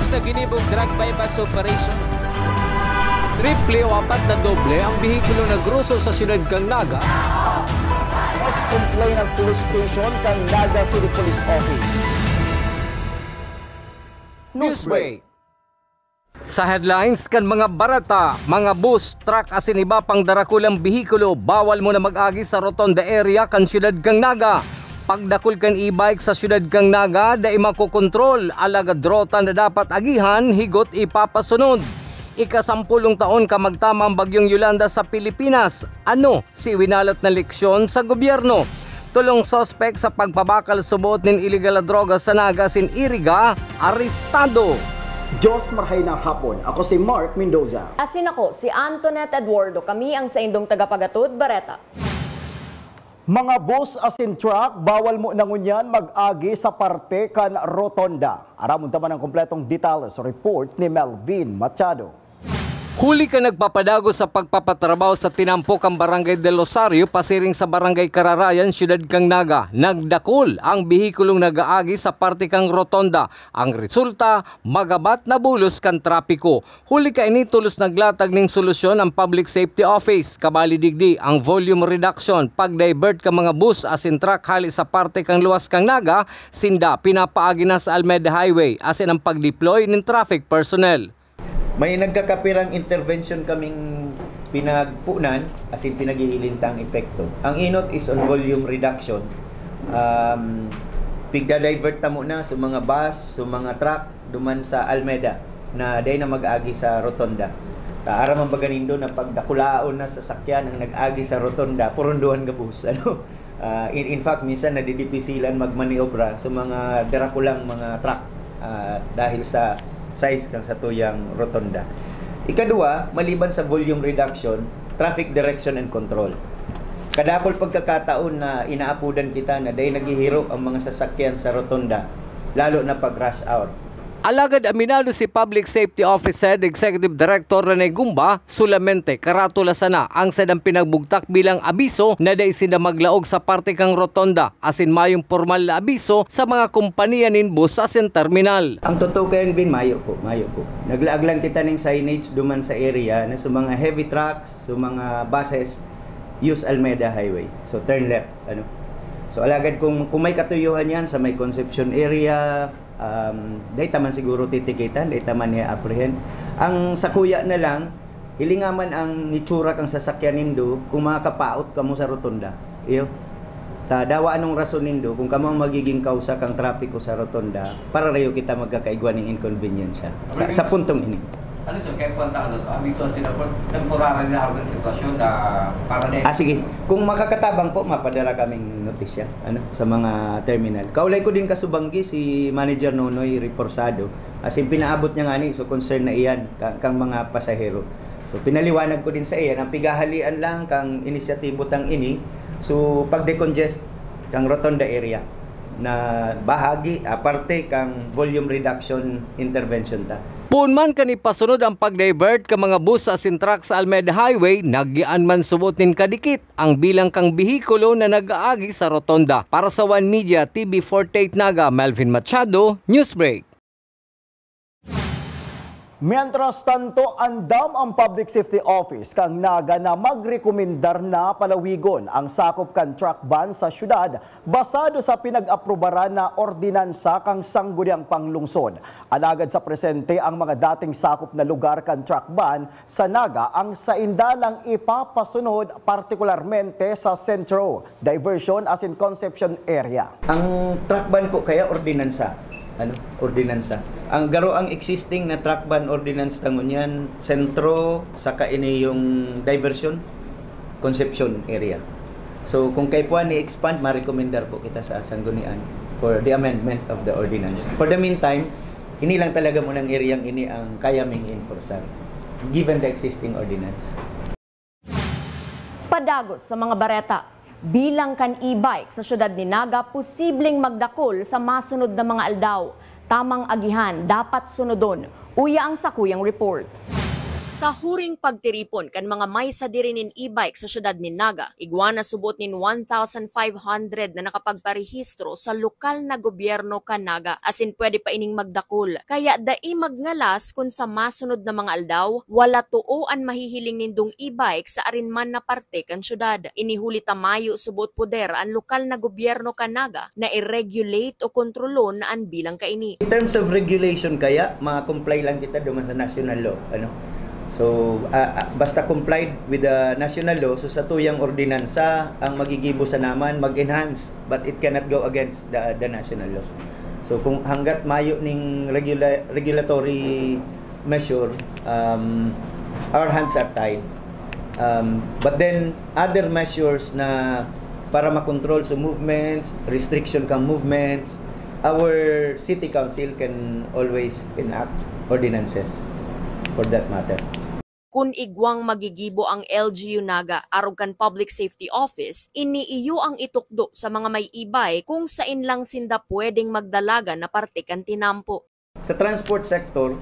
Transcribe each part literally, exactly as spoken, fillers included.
sa ginibong drug buy-bust operation. Triple o apat na doble ang bihikulo na groso sa siyudad kan Naga. Mas complain ang police station kan Naga City Police Office. Newsbreak. Sa headlines kan mga bareta, mga bus, truck asin iba pang darakulang behikulo bawal muna mag-agi sa rotonda area kan siyudad kan Naga. Pagdakul kan e-bike sa siyudad kan Naga, dai makokontrol, alagad rota na dapat agihan, higot ipapasunod. Ikasampulong taon ka magtama ang Bagyong Yolanda sa Pilipinas. Ano si winalat na leksyon sa gobyerno? Tulong suspek sa pagpabakal suboot nin iligal na droga sa Naga asin Iriga, arestado. Diyos marhay na hapon. Ako si Mark Mendoza. Asin ako, si Antoinette Eduardo. Kami ang saindong tagapagatod, Bareta. Mga bus asin truck, bawal mo na ngunyan mag-agi sa parte kan rotonda. Aramon ta man ang kompletong detalye sa report ni Melvin Machado. Huli kan nagpapadagos sa pagpapatrabaho sa tinampo kan Barangay Del Rosario, pasiring sa Barangay Kararayan, Siyudad kan Naga, nagdakul ang behikulong nag-aagi sa parte kan rotonda. Ang resulta, magabat na bulos kan trapiko. Huli kaini, tolos naglatag nin solusyon ang Public Safety Office. Kabali digdi, ang volume reduction, pag-divert kan mga bus asin truck hali sa parte kan luwas kan Naga, sinda pinapaagi na sa Almeda Highway, asin ang pag-deploy nin traffic personnel. May nagkakapirang intervention kaming pinagpunan, asin pinaghihiling tang epekto. Ang enot is on volume reduction. Um, pigda-divert ta muna sa mga bus, sa mga truck, duman sa Almeda, na dai na mag-agi sa rotonda. Ta, aram man baga nindo na pagdakulaon na sasakyan ang nag-agi sa rotonda, purondohan gabos, ano? Ah, in, in fact, minsan nadidipisilan magmaniobra sa mga darakulang mga truck, ah, dahil sa size kan satuyang rotonda. Ikadua, maliban sa volume reduction, traffic direction and control. Kadakul pagkakataon na inaapodan kita na dai naghihiro ang mga sasakyan sa rotonda, lalo na pag rush hour. Alagad aminado si Public Safety Office Head Executive Director Rene Gumba, solamente karatula sana ang sadang pinagbugtak bilang abiso na dai sinda maglaog sa parte kan rotonda, asin mayong pormal na abiso sa mga kompanya nin bus asin terminal. Ang totoo kayan, Vin, mayo po, mayo po. Naglaag lang kita ning signage duman sa area na sa mga heavy trucks, sa mga buses, use Almeda Highway. So, turn left, ano. So, alagad kung, kung may katuyuhan yan sa may Concepcion area, um, dai ta man siguro titikitan, dai ta man i-apprehend. Ang sakuya na lang, hilinga man ang itsura kan sasakyan nindo kung makakapaot kamo sa rotonda. Iyo. Ta, dawa anong rason nindo kung kamo ang magiging kausa kang trapiko sa rotonda, para rayo kita magkakaigwa ning inconvenience sa, sa, sa puntong ini. Ano, sir, kaya po ang tao na to, ang mismo sila po, temporary na ang sitwasyon na para na. Ah, sige. Kung makakatabang po, mapadara kaming notisya, ano, sa mga terminal. Kaulay ko din kasubanggi si Manager Nonoy Reforzado. As in, pinaabot niya nga ni, so concern na iyan, ka-, kang mga pasahero. So, pinaliwanag ko din sa iyan, ang pigahalian lang kang inisyatibo tang ini, so, pag-decongest kang rotonda area na bahagi, ah, parte kang volume reduction intervention ta. Poon man kan ipasunod ang pag-divert kan mga bus asin truck sa Almeda Highway, nagyaan man subot nin kadikit ang bilang kan behikulo na nag-aagi sa rotonda. Para sa One Media, T V forty-eight Naga, Melvin Machado, Newsbreak. Mientras tanto, andam ang Public Safety Office kan Naga na magrekomendar na palawigon ang sakop kan truck ban sa syudad basado sa pinag-aprubaran na ordinansa kan Sangguniang Panglungsod. Alagad sa presente, ang mga dating sakop na lugar kan truck ban sa Naga ang sainda lang ipapasunod, partikularmente sa Sentro, Diversion asin Concepcion area. Ang truck ban po kaya ordinansa, ano, ordinansa. Ang garo ang existing na truck ban ordinance ta ngunyan, Sentro, saka ini yung Diversion, Concepcion area. So, kung kaipuhan ni-expand, marekomendar po kita sa Sanggunian for the amendment of the ordinance. For the meantime, ini lang talaga munang area ini ang kaya ming enforcer, given the existing ordinance. Padagos sa mga bareta, bilang kan e-bike sa siyudad ni Naga posibleng magdakul sa masunod na mga aldaw. Tamang agihan, dapat sunodon. Uya ang sakuyang report. Sa huring pagtiripon kan mga may sadiri nin e-bike sa siyudad nin Naga, igwa na subot nin one thousand five hundred na nakapagparehistro sa lokal na gobyerno kan Naga, asin pwede pa ining magdakul. Kaya dai magngalas kun sa masunod na mga aldaw, wala too an mahihiling nindong e-bike sa arin man na parte kan siyudad. Ini huli ta mayo subot poder an lokal na gobyerno kan Naga na i-regulate o kontrolon an bilang kaini. In terms of regulation kaya, ma-comply lang kita duman sa national law, ano? So, ah, ah, basta complied with the national law, so satuyang ordinansa ang magigibo sana man, mag-enhance, but it cannot go against the, the national law. So, kung hangga't mayo ning regula-, regulatory measure, um, our hands are tied. Um, but then, other measures na para makontrol sa movements, restriction kan movements, our city council can always enact ordinances for that matter. Kun igwang magigibo ang L G U Naga arog kan Public Safety Office, ini iyo ang itukdo sa mga may e-bike kung sain lang sinda pwedeng magdalagan na parte kan tinampo. Sa transport sector,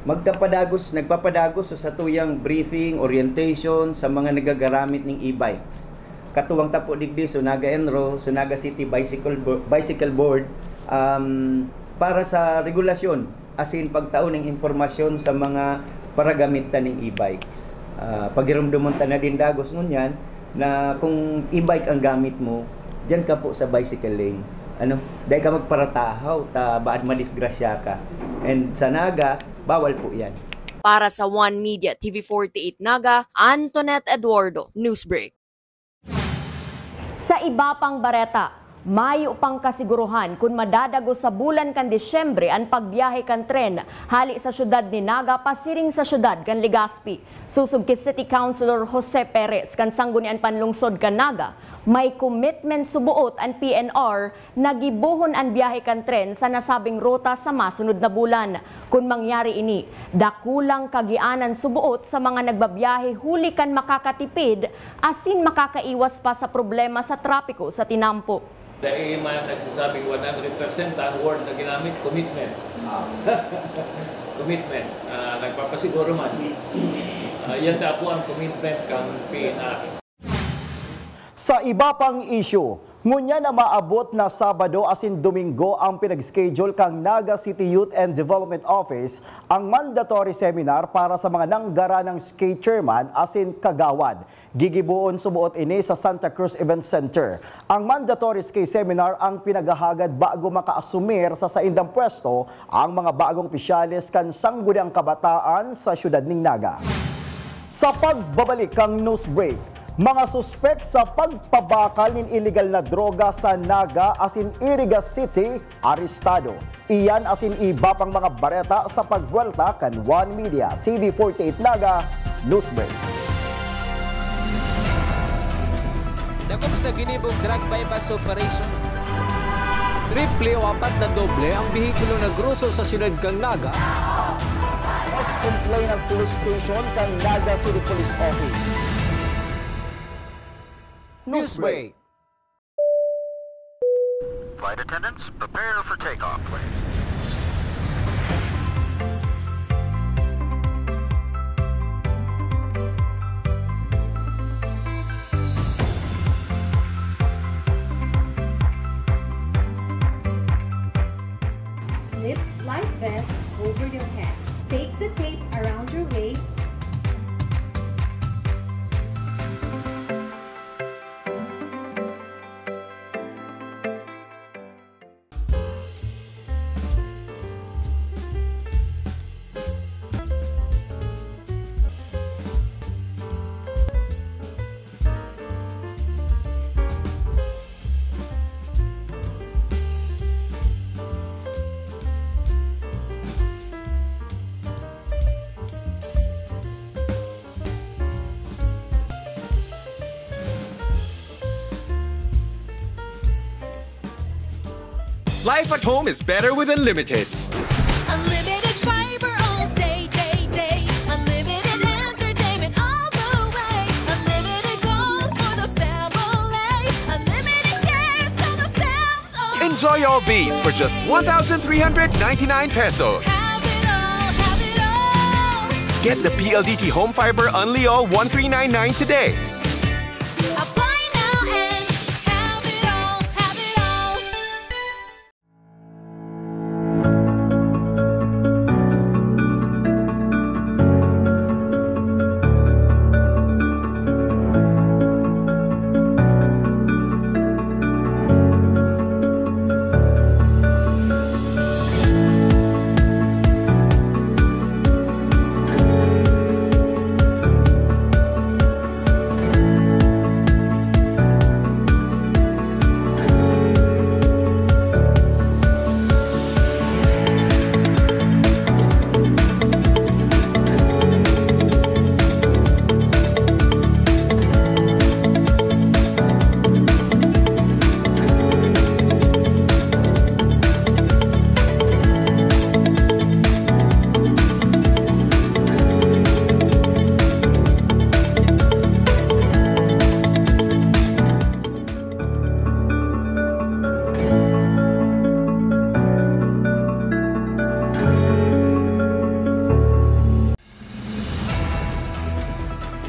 magkapadagos, nagpapadagos sa satuyang briefing, orientation sa mga nagagaramit ning e-bikes. Katuwang ta po digdi, so Naga Enro, so Naga City Bicycle Bo-, Bicycle Board, um, para sa regulasyon, asin pagtao ning impormasyon sa mga paragamit ta ning e-bikes. Ah, pagirumdomon ta na din dagos ngunyan na kung e-bike ang gamit mo, diyan ka po sa bicycle lane. Ano, dai ka magparatahaw ta baan madisgrasya ka. And sa Naga, bawal po yan. Para sa One Media T V forty-eight Naga, Antoinette Eduardo, Newsbreak. Sa iba pang bareta, mayo pang kasiguruhan kun madadagos sa bulan kan Disyembre an pagbiyahe kan tren hali sa syudad ni Naga pasiring sa syudad kan Legazpi. Susog ki City Councilor Jose Perez kan Sangguniang Panlungsod kan Naga, may commitment suboot an P N R na gibohon an biyahe kan tren sa nasabing ruta sa masunod na bulan. Kun mangyari ini, dakulang kagianan suboot sa mga nagbabiyahe huli kan makakatipid asin makakaiwas pa sa problema sa trapiko sa tinampo. Dai man nagsasabing one hundred percent ang word na ginamit, commitment. Commitment. Ah, nagpapasiguro man. Ah, yan daw po ang commitment kan P N R. Sa iba pang isyu, ngunyan na maabot na Sabado asin Domingo ang pinag-schedule kan Naga City Youth and Development Office ang mandatory seminar para sa mga nanggaranang SCADE chairman asin kagawad. Gigiboon suboot ini sa Santa Cruz Event Center. Ang mandatory SCADE seminar ang pinaghahagad bago makaasumir sa saindang pwesto ang mga bagong opisyales kan Sangguniang Kabataan sa siyudad ning Naga. Sa pagbabalik kan news break, mga suspek sa pagpabakal nin iligal na droga sa Naga asin Iriga City, arestado. Iyan asin iba pang mga bareta sa pagbuwelta kan One Media T V forty-eight Naga News Break. Dakop sa ginibong drug buy-bust operation. Triple o apat na doble ang behikulo na groso sa siyudad kan Naga. Mas complain ang police station kan Naga City Police Office. Newsbreak. Flight attendants, prepare for takeoff, please. Slip life vest over your head. Take the tape around your waist. Life at home is better with Unlimited. Unlimited fiber all day, day, day. Unlimited entertainment all the way. Unlimited goals for the family. Unlimited cares so the fam's all. Enjoy all these for just one thousand three hundred ninety-nine pesos. Have it all, have it all. Get the P L D T Home Fiber Unli All one three nine nine today. Apply now and have it all, have it all.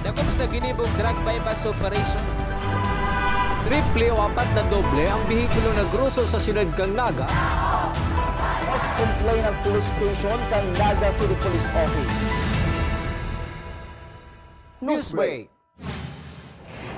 Dakop sa ginibong drug buy-bust operation. Triple o apat na doble ang behikulo na groso sa siyudad kan Naga. Mas complain ang police station kan Naga City Police Office. Newsbreak.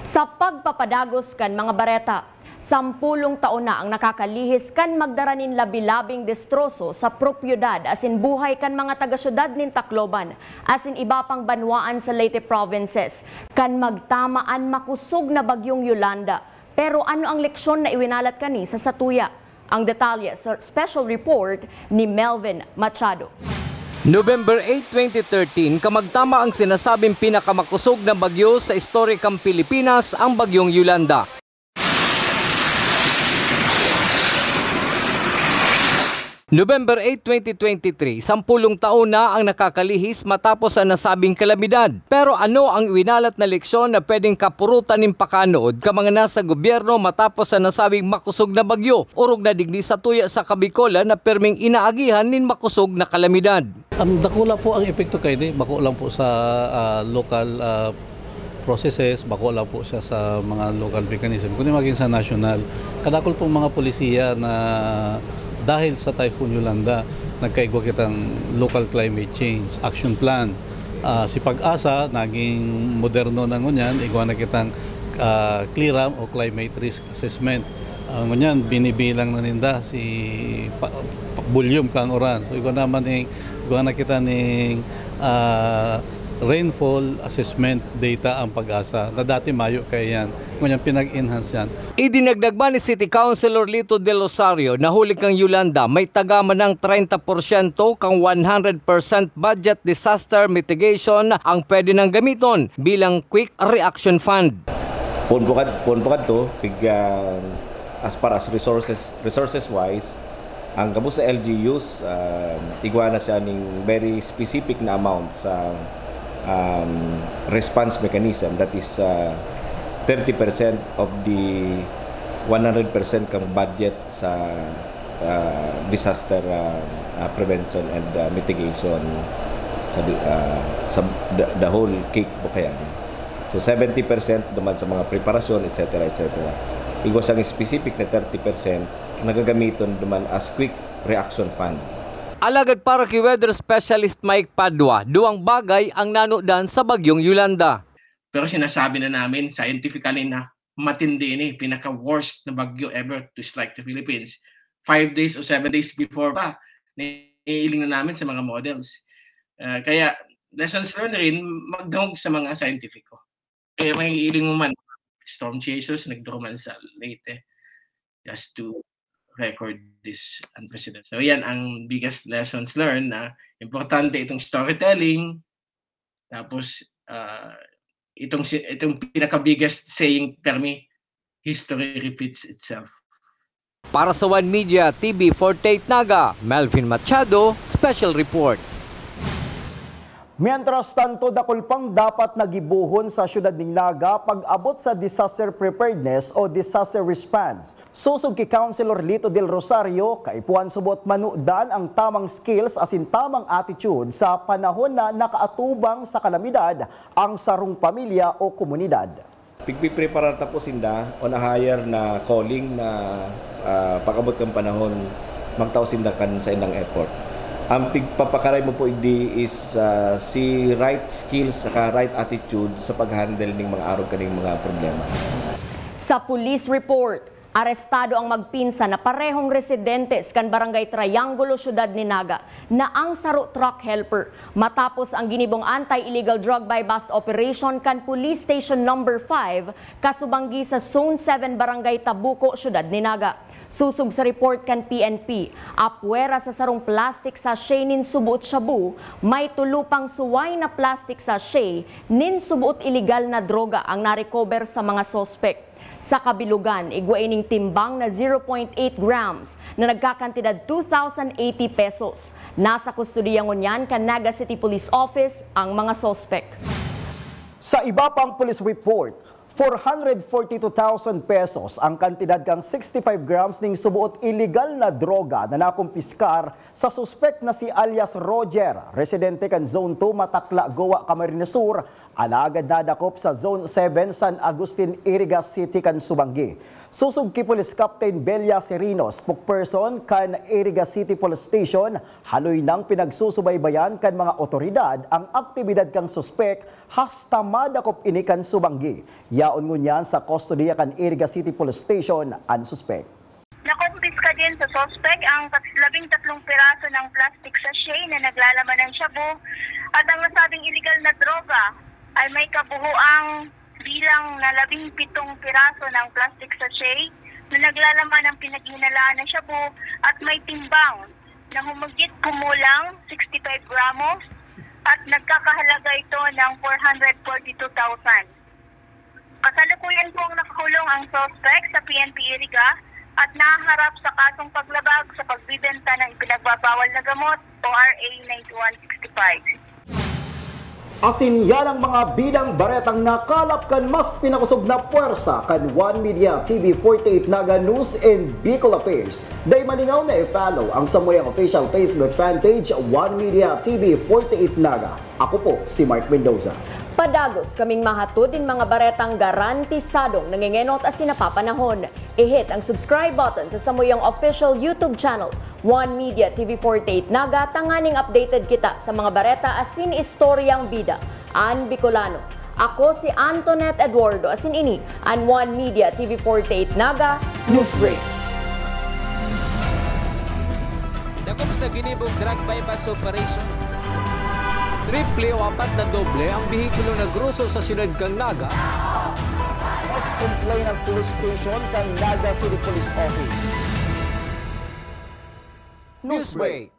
Sa pagpapadagos kan mga bareta, sampulong taon na ang nakakalihis kan magdara nin labi-labing destroso sa propiedad asin buhay kan mga taga-syudad nin Tacloban asin iba pang banwaan sa Leyte provinces kan magtama an makosog na bagyong Yolanda. Pero ano ang leksyon na iwinalat kani sa satuya? Ang detalye sa special report ni Melvin Machado. November eight, twenty thirteen, kamagtama ang sinasabing pinakamakosog na bagyo sa istorya kan Pilipinas, ang Bagyong Yolanda. November eight, twenty twenty-three, sampulong taon na ang nakakalihis matapos ang nasabing kalamidad. Pero ano ang iwinalat na leksyon na pwedeng kapurutan nin pakanood kan mga nasa gobyerno matapos ang nasabing makosog na bagyo? Orog na digdi satuya sa Kabikolan na pirming inaagihan nin makosog na kalamidad. Ang dakula po ang epekto kaini, bako lang po sa, ah, local, ah, processes, bako lang po siya sa mga local mechanism, kundi maging sa national. Kadakul pong mga polisiya na dahil sa Typhoon Yolanda, nagkaigwa kitang local climate change action plan. Ah, si PAGASA, naging moderno na ngunyan, igwa na kitang, ah, CLIRAM o climate risk assessment. Ah, ngunyan, binibilang na ninda si pa, pa, bulyom kan uran. So, igwa naman ning, igwa na kita ning, ah, rainfall assessment data ang PAGASA na dati mayo kaiyan. Ngunyan, pinag-enhance yan. Idinagdag man ni City Councilor Lito Del Rosario na huli kan Yolanda, may taga man ng treinta porsyento kan one hundred percent budget disaster mitigation ang pwede nang gamiton bilang quick reaction fund. Poon po kad-, poon po kadto, pig, ah, as far as resources, resources wise, ang gabos sa L G Us, ah, igwa na siya ning very specific na amount sa, um, response mechanism, that is, ah, thirty percent of the one hundred percent kang budget sa, ah, disaster, ah, ah, prevention and, ah, mitigation sa di-, ah, sa the, the whole cake po kaya. So, seventy percent naman sa mga preparasyon, et cetera, et cetera. Igwa sang specific na thirty percent nagagamiton naman as quick reaction fund. Alagad para ki weather specialist Mike Padua, duwang bagay ang nanudan sa Bagyong Yolanda. Pero sinasabi na namin scientifically na matindi ini, pinaka-worst na bagyo ever to strike the Philippines. Five days o seven days before pa, naiiling na namin sa mga models. Ah, kaya, lessons learned rin, magdangog sa mga scientific ko. Kaya may iling mo man, storm chasers, nagduro man sa Leyte, just to record this unprecedented. So, yan ang biggest lessons learned, na importante itong storytelling, tapos, ah, itong si-, itong pinaka-biggest saying per me, "History repeats itself." Para sa One Media, T V forty-eight Naga, Melvin Machado, Special Report. Mientras tanto, dakul pang dapat na gibohon sa siyudad nin Naga pag-abot sa disaster preparedness o disaster response. Sosog ki Councilor Lito Del Rosario, kaipuhan subot manudan ang tamang skills asin tamang attitude sa panahon na nakaatubang sa kalamidad ang sarong pamilya o komunidad. Pigpipreparar ta po sinda on a higher na calling na, ah, pag-abot kan panahon, magtao sinda kan saindang effort. Ang pigpapakaray mo po igdi is, ah, si right skills saka right attitude sa pag-handle ning mga arog kaning mga problema. Sa police report, arestado ang magpinsan na parehong residentes kan Barangay Triangulo, Siyudad ni Naga, na ang saro truck helper, matapos ang ginibong anti-illegal drug buy-bust operation kan Police Station Number five, kasubanggi sa Zone seven, Barangay Tabuco, Siyudad ni Naga. Sosog sa report kan P N P, apwera sa sarong plastic sachet nin suboot shabu, may tolo pang suway na plastic sachet nin suboot iligal na droga ang narecover sa mga suspek. Sa kabilugan, igwa ining timbang na zero point eight grams na nagkakantidad two thousand eighty pesos. Nasa kustodiya ngunyan kan Naga City Police Office ang mga suspek. Sa iba pang police report, four hundred forty-two thousand pesos ang kantidad kan sixty-five grams ning suboot iligal na droga na nakumpiskar sa suspek na si alias Roger, residente kan Zone two, Matakla, Goa, Camarines Sur, alagad nadakop sa Zone seven, San Agustin, Iriga City kan subanggi. Sosog ki Police Captain Belia Serino, spokesperson kan Iriga City Police Station, haloy nang pinagsusubaybayan kan mga otoridad ang aktibidad kan suspek hasta madakop ini kan subanggi. Yaon ngunyan sa kustodiya kan Iriga City Police Station an suspek. Nakumpiska din sa suspek ang kat-, labing tatlong piraso ng plastic sachet na naglalaman ng shabu at ang nasabing iligal na droga ay may kabuhuang bilang na labing pitong piraso ng plastic sachet na naglalaman ng pinaghihinalaan na shabu at may timbang na humigit kumulang sixty-five gramos at nagkakahalaga ito ng four hundred forty-two thousand. Kasalukuyan pong nakakulong ang suspek sa P N P Iriga at nahaharap sa kasong paglabag sa pagbibenta ng ipinagbabawal na gamot o R A ninety-one sixty-five. Asin yan ang mga bidang baretang nakalap kan mas pinakosog na pwersa kan One Media T V forty-eight Naga News and Bicol Affairs. Dai malingaw na i-follow ang samuyang official Facebook fan page, One Media T V forty-eight Naga. Ako po si Mark Mendoza. Padagos kaming mahatod nin mga baretang garantisadong nangengenot asin napapanahon. I-hit ang subscribe button sa samuyang official YouTube channel, One Media T V forty-eight Naga, tanganing updated kita sa mga bareta asin istoryang bida an Bicolano. Ako si Antoinette Eduardo, asin ini an One Media T V forty-eight Naga Newsbreak. Dakop sa ginibong drug buy-bust operation. Triple o apat na doble ang behikulo na groso sa siyudad kan Naga. Mas complain ang police station kan Naga City Police Office. Newsbreak.